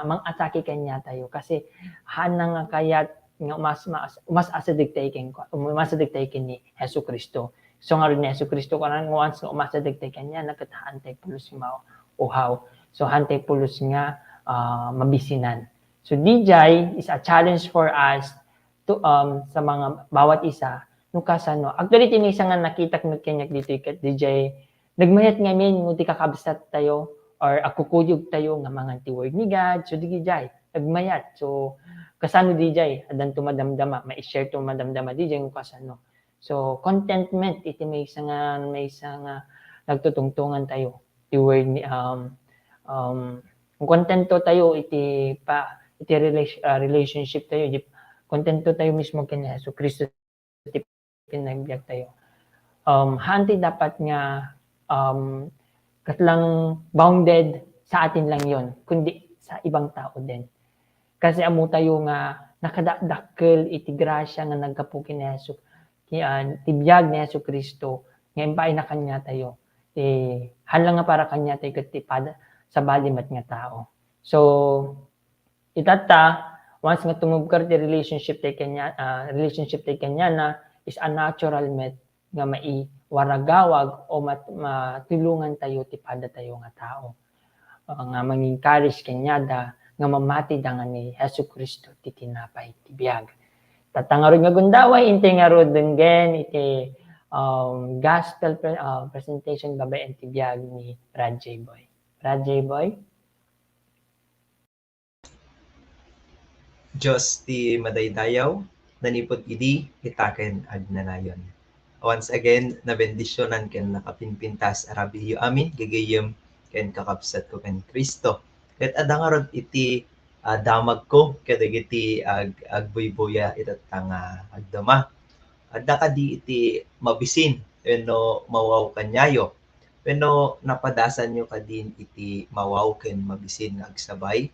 mang-atake kaniatayo. Kasi haan na nga kayat nga umas-, mas-, umas-asideg tayo ken, umasideg tayo ken ni Jesu Cristo. So, ngarud ni Jesu Cristo, kanan nga once nga umasideg tayo kaniana, ket haan tayo pulos nga mauhaw. So, haan tayo pulos nga, ah, mabisinan. So, D J is a challenge for us to, um, sa mga bawat isa, no kasano. Actually, ti maysa nga nakitak met kaniak ditoy ket D J, nagmayat ngamin no ti kakabsat tayo or agkukuyog tayo nga mangan ti word ni God. So, di jay, nagmayat. So, kasano di jay, addan to madamdama, ma-share to madamdama, di jay, no kasano. So, contentment, iti maysa nga, maysa nga nagtutungtungan tayo. Ti word ni, um, um, kontento tayo iti pa, iti rela-, ah, relationship tayo, iti kontento tayo mismo ken ni Jesu Cristo ti pinagbiag tayo. Um, haan ti dapat nga, um, ket lang bounded sa atin lang yon, kundi sa ibang tao din. Kasi ammo tayo nga nakadakdakkel iti grasya nga naggapu ken ni Jesu, ki-, ah, ti biag ni Jesu Cristo nga impaay na kaniatayo. Ti, haan lang nga para kaniatayo ket ti pada-, sabali met nga tao. So, itatta, once nga tumubker ti relationship tayo kanya, ah, relationship tayo kaniana, is a natural met nga maiwaragawag o mat-, matulongan tayo ti pada tayo nga tao. Ah, nga mang-encourage kaniada nga mamati da nga ni Jesu-Cristo ti tinapay ti biag. Tatta ngarud nga gundaway, intay ngarud denggen iti, um, gospel pre-, ah, presentation babaen ti biag ni Brad J. Boy. Brad J. Boy? Dios ti madaydayaw, nanipud idi, ita ken agnanayon. Once again, nabendisionan ken nakapinpintas a rabiiyo amin, gagayyem ken kakabsatko ken Cristo. Ket adda ngarud iti, ah, damagko kadagiti ag-, agbuybuya itatta nga agdama. Adda kadi iti mabisin wenno mawaw kaniayo? Wenno napadasanyo kadin iti mawaw ken mabisin nga agsabay?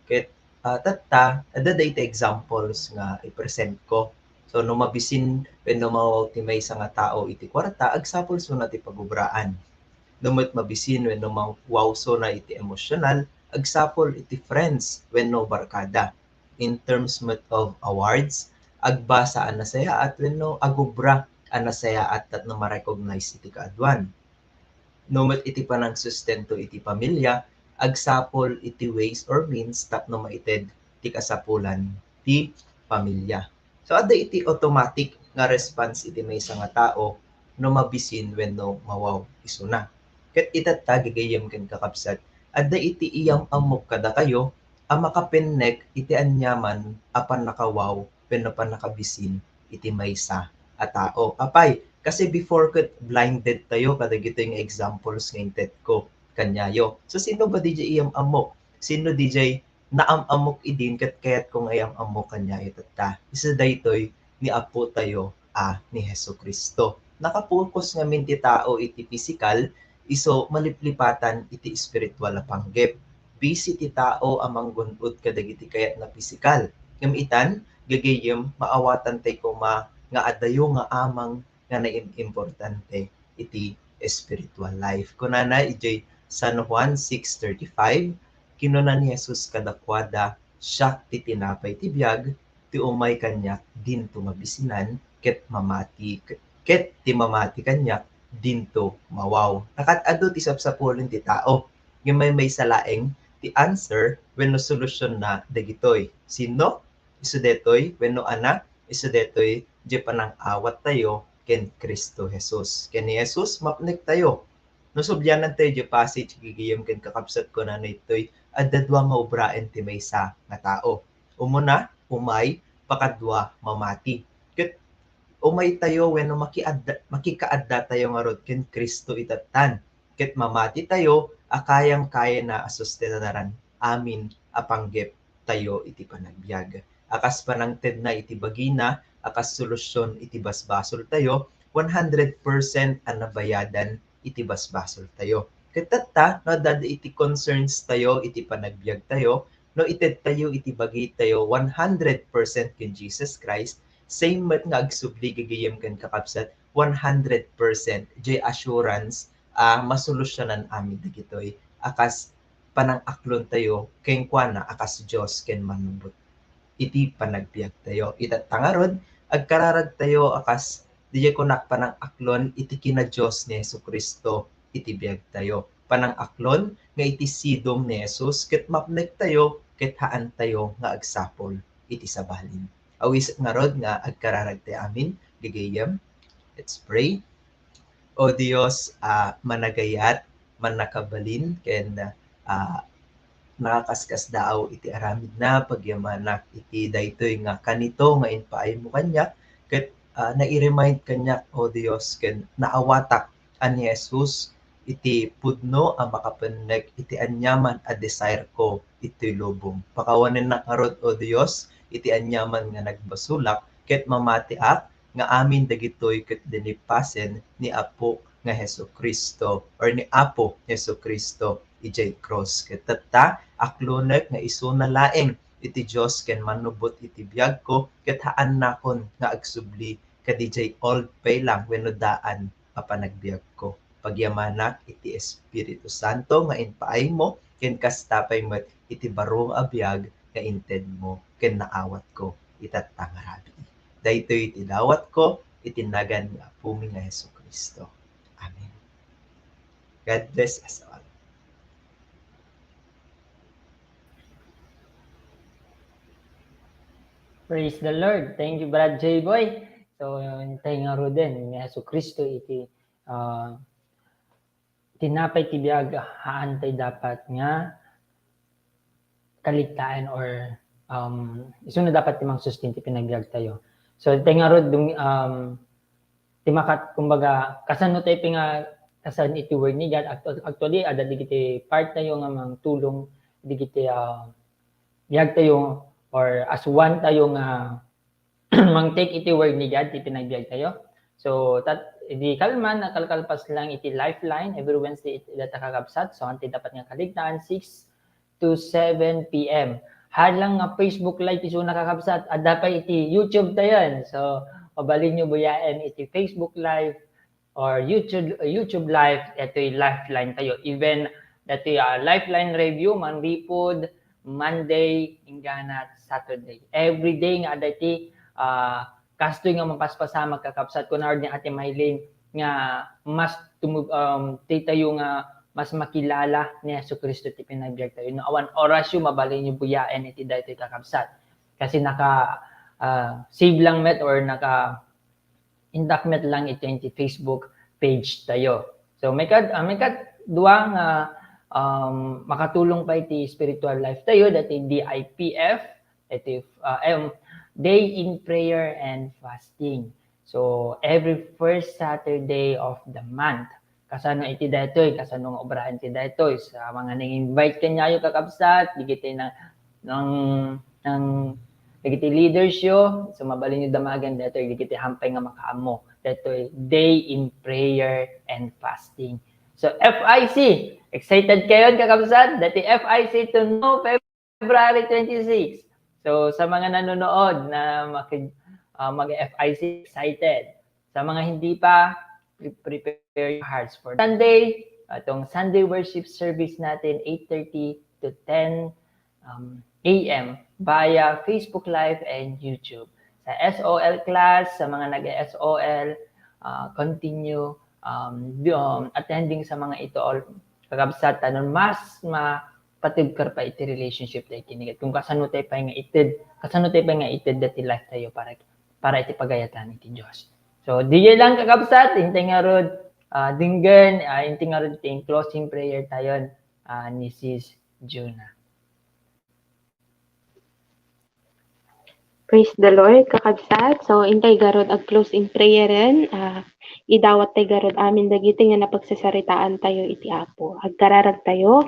Ket, ah, tatta, adda dayta examples nga i-present ko. So, no mabisin wenno mawaw ti maysa nga tao iti kuarta, agsapul sona ti pagubraan. No met mabisin wenno mawaw sona iti emosyonal, agsapul iti friends wenno barkada. In terms met of awards, agbasa a nasayaat wenno agubra a nasayaat tapno ma-recognize iti kaaduan. No met iti panangsustento iti pamilya, agsapul iti ways or means tapno maited ti kasapulan ti pamilya. So, adda iti automatic nga response iti maysa nga tao no mabisin wenno mawaw isuna. Ket itatta, gagayyem ken kakabsat, adda iti iyam-ammok kadakayo a makapennek iti aniaman a pannakawaw wenno pannakabisin iti maysa a tao. Apay, kasi before ket blinded tayo kadagitoy nga examples nga inted ko kaniayo. So, sino ba diay iyam-ammok? Sino diay naam-ammok idin ket kayatko nga iyam-ammok kaniayo tatta? Isu daytoy ni Apo tayo a ni Jesu-Cristo. Nakapokus ngamin ti tao iti pisikal, isu maliplipatan iti espiritual a panggep. Busy ti tao a manggun-od kadagiti kayatna pisikal. Ngem itan, gagayyem, maawatan tay koma nga adayo nga amang nga naim-importante iti spiritual life. Kunana idiay San Juan six thirty-five, kinuna ni Jesus kadakuada, "Siak ti tinapay ti biag, ti umay kaniak dinto mabisinan ket mamati, ket ti mamati kaniak dinto mawaw." Nakat-adu ti sapsapulen ti tao. Ngem maymaysa laeng ti answer wenno solusyonna dagitoy. Sino? Isu daytoy wenno ana? Isu daytoy diay panang-awat tayo ken Cristo Jesus. Ken ni Jesus, mapnek tayo. No sublianan tayo diay passage, gagayyem ken kakabsat, kunana ditoy, adda dua nga obraen ti maysa nga tao. Umuna, umay, pakadua, mamati. Ket umay tayo wenno makiadda-, makikaadda tayo ngarud ken Cristo itattan. Ket mamati tayo a kayang-kayana a sustenaran amin a panggep tayo iti panagbiag. A kas panangtedna iti bagina, a kas solusyon iti basbasol tayo, one hundred percent a nabayadan iti basbasol tayo. Ket tatta, no adda iti concerns tayo iti panagbiag tayo, no ited tayo iti bagi tayo one hundred percent ken Jesus Christ, same met nga agsubli, gagayyem ken kakabsat, one hundred percent diay assurance a masolusyonan amin dagitoy a kas panang-aklon tayo kenkuana a kas Dios ken Mannubbot iti panagbiag tayo. Itatta ngarud, agkararag tayo a kas, diay kunak, panang-aklon iti kina-Dios ni Jesu-Cristo iti biag tayo. Panang-aklon nga iti sidong ni Jesus ket mapnek tayo ket haan tayo nga agsapul iti sabalin. Awiset ngarud nga agkararag tayo amin, gagayyem. Let's pray. O Dios a managayat, mannakabalin, ken, ah, nakakaskasdaaw iti aramidna, pagyamanak iti daytoy nga kanito nga impaaymo kaniak, ket, ah, nai-remind kaniak, O Dios, ken naawatak a ni Jesus iti pudno a makapennek iti aniaman a desire ko iti lubong. Pakawanennak ngarud, O Dios, iti aniaman nga nagbasolak, ket mamatiak nga amin dagitoy ket dinipasen ni Apo nga Jesu-Cristo, or ni Apo Jesu-Cristo idiay krus. Ket tatta, aklonek nga isuna laeng iti Dios ken Mannubbot iti biagko, ket haannakon nga agsubli kadidiay old pay lang wenno daan a panagbiagko. Pagyamanak iti Espiritu Santo nga impaaymo ken kasta pay met iti baro a biag nga intedmo ken naawatko itatta nga rabii. Daytoy ti dawatko iti nagan ni Apomi nga Jesu-Cristo. Amen. God bless us all. Praise the Lord. Thank you, Brad J-Boy. So, intay ngaruden ni Jesu-Cristo iti, ah, tinapay ti biag, haan tay dapat nga kaligtaen or, um, isuna dapat ti mangsustain ti panagbiagtayo. So, intay ngarud, dum-, um, ti makat-, kumbaga, kasano tay pinga-, kasan iti Word ni God. Actu-, actually, adda dagiti part tayo nga mangtulong dagiti, ah, biagtayo or as one tayo nga mang-take iti Word ni God ti panagbiagtayo. So, tat-, di kalman, nakalkalpas lang iti Lifeline every Wednesday iti data kakabsat. So, anti dapat nga kaligtaan, six to seven P M. Haan lang nga Facebook Live isuna kakabsat, adda pay iti YouTube tayon. So, mabalin nyo buyaen iti Facebook Live or YouTube, YouTube Live, ito'y Lifeline tayo. Even dato'y, ah, Lifeline review, manripod, Monday, inggana, Saturday. Every day nga adda iti, ah, kastoy nga mapaspasamak, kakabsat, kuna ni Ate Mylene nga mas tumu-, um, ti tayo nga mas makilala ni Jesu-Cristo ti pinabiag tayo. No awan orasyo, mabalin nyo buyaen iti daytoy, kakabsat. Kasi naka, ah, save lang met or naka intact met lang iti, iti Facebook page tayo. So, may kad-, ah, may kadua nga, um, makatulong pa iti spiritual life tayo, dati D I P F, iti, ah, em, Day in Prayer and Fasting. So, every first Saturday of the month. Kasano iti daytoy? Kasano nga obraen ti daytoy? Sa mga nang-invite kanyayo, kakabsat, digiti nang, nang, nang, digiti leaders yo, so mabalin yo damagen daytoy, digiti hampay nga makaammo. Daytoy, Day in Prayer and Fasting. So, F I C, excited kayon, kakabsat? Dati F I C to know February twenty-six. So, sa mga nanonood na makig-, ah, mag-F I C, excited. Sa mga hindi pa, pre-, prepare your hearts for Sunday. Itong Sunday worship service natin, eight thirty to ten, um, A M via Facebook Live and YouTube. Sa S O L class, sa mga nag-S O L, ah, continue, um, di-, um, attending sa mga ito, all kakabsat, tanon mas ma-, patibker pa iti relationship tayo kini Ket. Kung kasano tayo pay nga ited, kasano tayo pay nga ited dati life tayo para, para iti pagayatan iti Dios. So, di lang, kakabsat, intay ngarud, ah, denggen, ah, intay ngarud iti closing prayer tayon, ah, ni Sis Juna. Praise the Lord, kakabsat. So, intay garud ag-close in prayeren, ah, idawat tay garud amin dagiti nga napagsasaritaan tayo iti Apo. Agkararag tayo.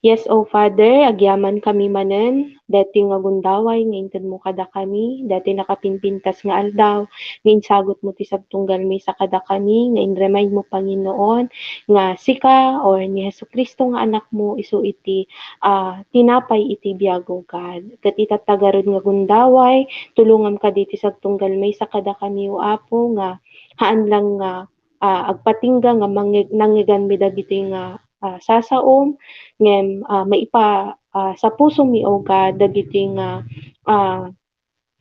Yes, O Father, agyaman kami manen, daytoy nga gundaway nga intedmo kadakami, daytoy nakapimpintas nga aldaw, nga insagutmo ti sagtunggal maysa kadakami, nga inremind mo, Panginoon, nga sika or ni Jesu-Cristo nga Anakmo isu iti, ah, tinapay iti biag, O God. Ket itatta garud nga gundaway, tulongam kaditi sagtunggal maysa kadakami, O Apo, nga haan lang nga, ah, agpatingga nga mangngeg-, nangngeganmi dagiti nga, ah, sasaom, ngem, ah, maipa-, ah, sa pusomi, O God, dagiti nga, ah,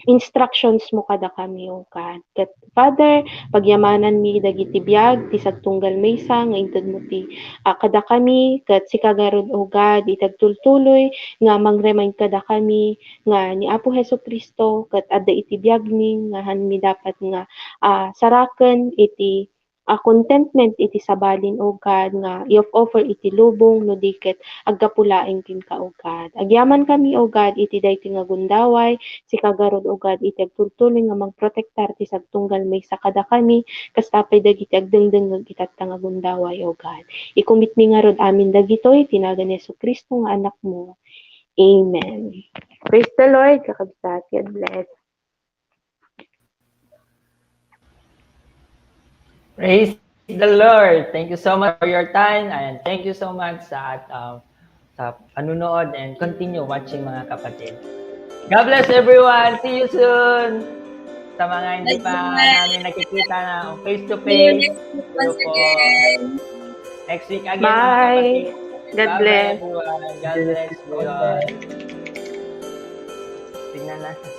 instructions mo kadakami, O God. Ket, Father, pagyamananmi dagiti biag ti sagtunggal maysa nga intedmo ti, ah, kadakami, ket sika garud, O God, iti agtultuloy nga mang-remind kadakami nga ni Apo Jesu-Cristo ket adda iti biagmi nga haanmi dapat nga, ah, saraken iti a contentment iti sabalin, O God, nga i-offer iti lubong no di ket aggapu laeng kenka, O God. Agyamankami, O God, iti daytoy nga gundaway, sika garud, O God, iti agtultuloy nga mangprotektar ti sagtunggal maysa kadakami, kasta pay dagiti agdengdengngeg itatta nga gundaway, O God. Ikumitmi ngarud amin dagitoy iti nagan ni Jesu-Cristo nga Anakmo. Amen. Praise the Lord, kakabsat. God bless. Praise the Lord. Thank you so much for your time and thank you so much sa at, um, sa panunood and continue watching, mga kapatid. God bless everyone. See you soon. Sa mga hindi pa namin nakikita na face to face. See you next week once again. Next week again, mga kapatid. God Bye-bye, bless. Everyone. God bless you all. Tingnan natin.